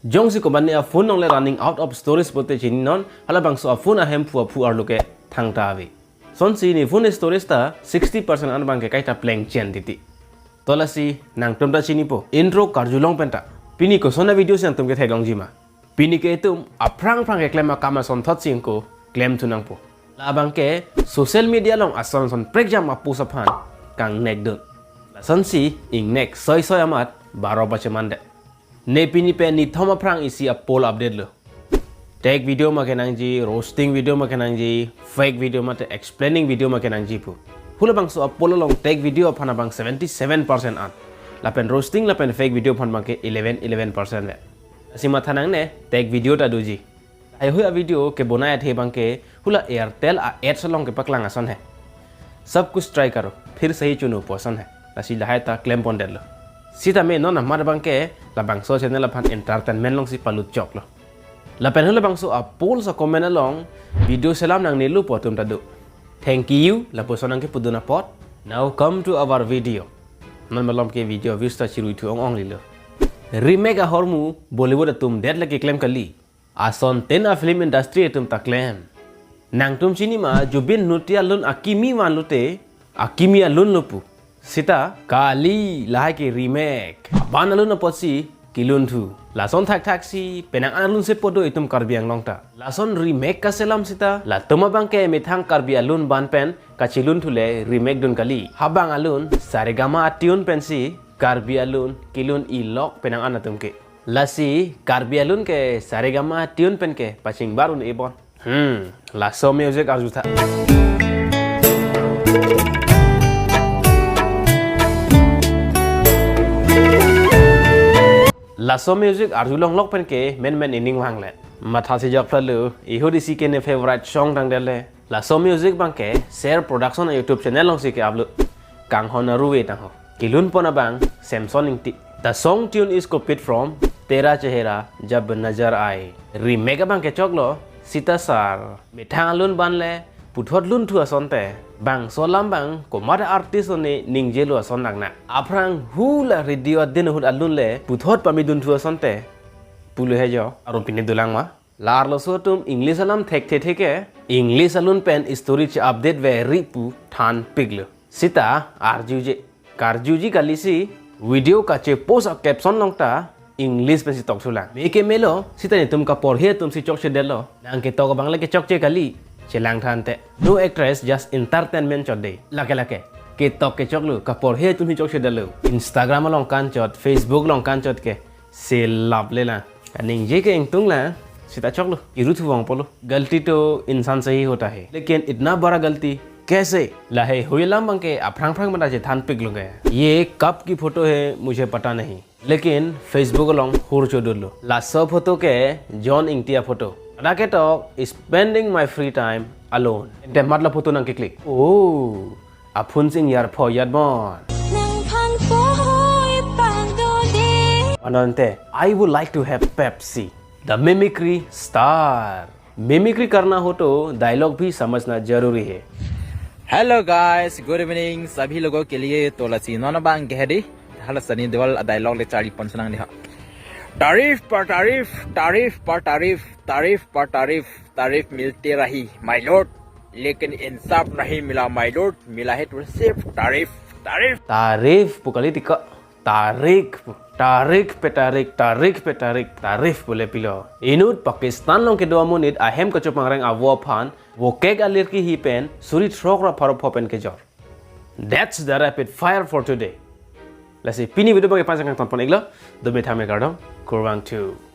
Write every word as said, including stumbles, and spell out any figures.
Jongsi komatne a-phone along le running out of storage pulote chininon, halabangso a-phone ahemphu aphu arlo ke thangta ave. Lasonsi ne phone storage ta sixty percent an abangke kaita plengchen titi. To lasi nangtum ta chinipo. Intro karjulong penta. Pini koson a-video si nangtum ketheklongji ma? Pini ke itum aphrang aphrang keklem akam asonthotsi ingko klemthu nangpo. Labangke social media along ason ason prekjam a-post aphan kangnekdun. Lasonsi ingnek soi soi amat baro pachemandet. Ne pini pen nithom aphrang isi a-poll update lo. Tech video ma kenangji, roasting video ma kenangji, fake video mate explaining video ma kenangji pu. Halabangso a-poll along tech video aphan abang seventy seven percent an. Lapen roasting lapen fake video aphan abangke eleven eleven percent le. Lasi matha nangne tech video ta doji. Haihui a-video kebonai athe abangke hula Airtel a-ads along kepaklang ason he. Sab kuch try karo, phir sahi chuno pu ason he. Lasi lahai ta klempondetlo. Sitame non amat abangke labangso channel aphan entertainment alongsi palut choklo. Lapen halabangso a-poll a-comment along video selam nangnelo pu atum ta do. Thank you lapuson nangkepudun apot. Now come to our video. Non malom ke video views ta chiruithu ong ong lilo. Remake ahormu Bollywood atum det lake klem kali. Asontin a-film industry atum ta klem. Nangtum chini ma Zubeen Nautiyal alun akimi vanlote, akimi alunlo pu. Sita kali, lahai ke remake. Aban alun apotsi kelunthu. Lason thakthaksi penang an alun sepo do itum Karbi Anglong ta. Lason remake kaselam sita, latum abangke methang Karbi alun ban pen kachelunthu le remake dun kali. Habang alun Saregama a-tune pensi Karbi alun kelun-ilok penang an atum ke. Lasi Karbi alun ke Saregama tune pen ke pachingbar un-e bon. Hmm, laso music arjutha. Laso music arjulonglok pen ke menmen ining vanglet. Mathasi jokphla lu, ihut isi ke ne favorite song tangdet le. Laso music abangke Ser Production a-YouTube channel alongsi ke-upload. Kanghon aruve tangho. Kelunpon abang Samson Ingti. The song tune is copied from Tera Chehera Jab Nazar Aaye. Remake abang kechoklo Sita Sar. Methang alun ban le puthot lunthu asonte, bangso alam abang komat artist one ningjelo ason nangna. Aphrang hula radio adin ahut alun le puthot pamidunthu asonte, pulo he jo, arum pine dolang ma. La arloso atum English alam thekthe theke, English alun pen story che-update veri pu thanpiklo. Sita arjuje, karjuji kalisi, video kache-post a-caption along ta English pensi tokthulang. Me ke melo, sita netum kaporhe atumsi chokchedetlo. Nangketok abang le kechokche kali, chelang thante. No actress, just entertainment chot dei. Lake lake. Ketok kechoklo, kaporhe atumsi chokchedetlo. Instagram along kanchot, Facebook along kanchot ke. Selap lela. Kaningje ke ingtung la, sita choklo, iruthu vangpolo. गलती तो इंसान से ही होता है, लेकिन इतना बड़ा गलती कैसे? Lahai hui alam abangke aphrang aphrang manda chethanpiklo ke. ये कब की फोटो है, मुझे पता नहीं, लेकिन Facebook along hur chodunlo. Laso photo ke John Ingti a-photo. Ada ketok, spending my free time alone. Ente mat la photo nangke-click. Oh, aphun sing yar pho yat bon. Nang phan poi pado de. Anante, I would like to have Pepsi. The mimicry star. Mimicry karna ho to dialogue bhi samajhna jaruri hai. Hello guys, good evening सभी लोगों के लिए। तो lasi non abang ke hedi. Hala Sunny Deol a-dialogue le charlipon senang dei ha. तारीफ पर तारीफ, तारीफ पर तारीफ, तारीफ पर तारीफ, तारीफ मिलती रही, my lord। लेकिन इंसाफ नहीं मिला, my lord। मिला है तो सिर्फ तारीफ, तारीफ। Tarif pu kali tika, tarik pu. Tarik pe tarik, tarik pe tarik, tarif pule pilo. Inut Pakistan along kedo amonit ahem kachopangreng avo aphan, vokek alirki hi pen, suri throk ra pharo pho pen kejor. That's the rapid fire for today. Lasi pini video abangke la-an si kangtonpon-iklo, dome thame kardom, kurvangthu.